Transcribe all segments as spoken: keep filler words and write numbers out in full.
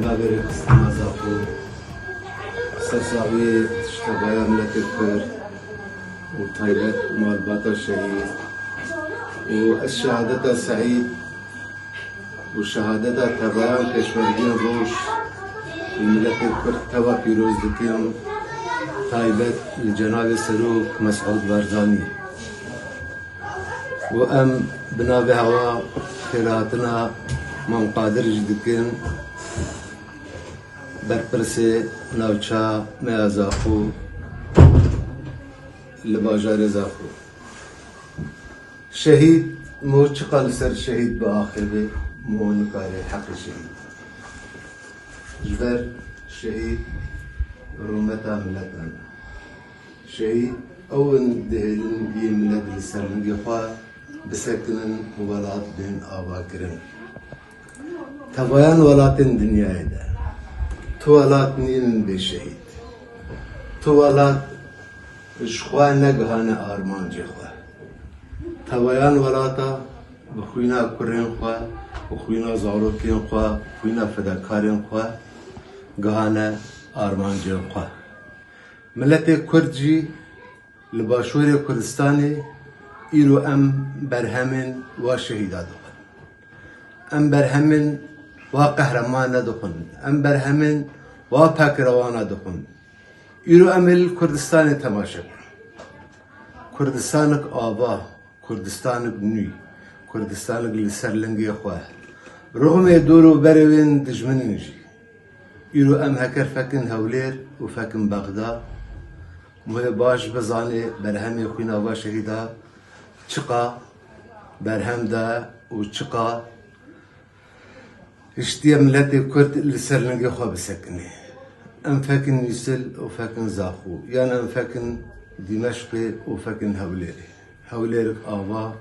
Berê xistina Zaxo, sersaxiyê tiştevaya miletê Kurd û taybet malbata şehîd û ez şehadeta Seîd û şehadeta tevayan pêşmergeyên roj li miletê Kurd teva pîroz dikim, taybet li cenabê Serok Mesûd Barzanî. û em bi navê hewa xêrhatina Mam Qadir jî dikin, berpirsê navça me ya Zaxo li bajarê Zaxo. Şehîd, mo çiqa li ser şehîd biaxive, mo nikare heqê şehîd. Ji ber şehîd rûmeta miletan e. Şehîd ew in dihêlin yê milet li ser lingê xwe bisekinin û welat bên avakirin. Tevayan welatên dinyayê de tu welat nînin bê şehîd. Tu welat ji xwe negihane armancê xwe. Tevayan welata bi xwîna kurên xwe, bi xwîna zarokên xwe, bi xwîna fedakarên xwe gihane armancên xwe. Miletê Kurd jî li Başûrê Kurdistanê îro em berhemên wa şehîda dixwin. Em berhemên wa qehreman nedixwin. Em berhemên wa pekrewana dixwin. Îro em ê li Kurdistanê temaşe bikin. Kurdistanek ava, Kurdistanek nû, Kurdistanek li ser lingê xwe. Rixmê dor û berê wên dijmin in jî. Îro em heker fekin Hewlêr û fekin Bexda. Muhê baş bizanê berhemê xwîna va şehîda çiqa berhem de û çiqa hiştiye miletê Kurd li ser lingê xwe bisekinê. Em fekin Mûsil û fekin Zaxo, yan em fekin Dîmeşqê û fekin Hewlêrê. Hewlêrik ava,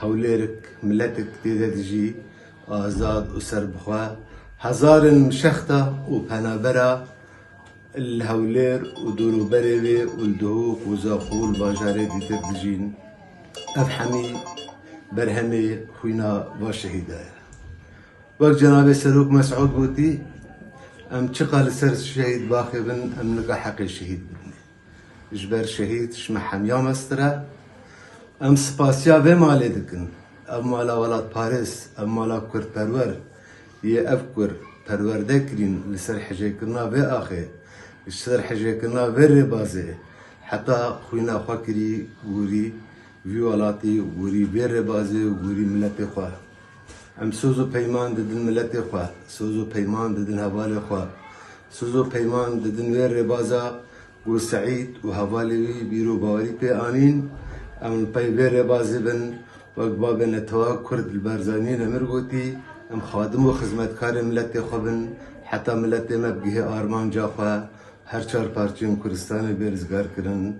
Hewlêrik miletik tê de dijî, azad û serbixwe, hezarên mişexta û penabera li Hewlêr û dorûberê wê û li Duhok û Zaxo û li bajarê dîtir dijîn. Ev hemî berhemê xwîna va şehîda ye. Wek cenabê Serok Mesûd gotî, em çiqa li ser şehîd baxivin, em nika heqê şehîd bidinê. Ji ber şehîd ji me hemiya mestir e. Em spasiya vê malê dikin. Ev mala welatparêz, ev mala kurdperwer yê ev kur perwerde kirîn li ser hijêkirina vê axê, li ser hijêkirina vê rêbazê, heta xwîna xwe kirî gorî vî welatî, gorî vê rêbazê û gorî miletê xwe. Em soz û peyman didin miletê xwe, soz û peyman didin hevalê xwe, soz û peyman didin vê rêbaza ku Seîd û hevalê wî bîr û bawerî pê anîn. Em li pey vê rêbazê bin, wek babê netewa Kurd li Barzanî nemir gotî, em xadim û xizmetkarê miletê xwe bin, heta miletê me bigihê armanca xwe, her çar parçeyên Kurdistanê bê rizgarkirin.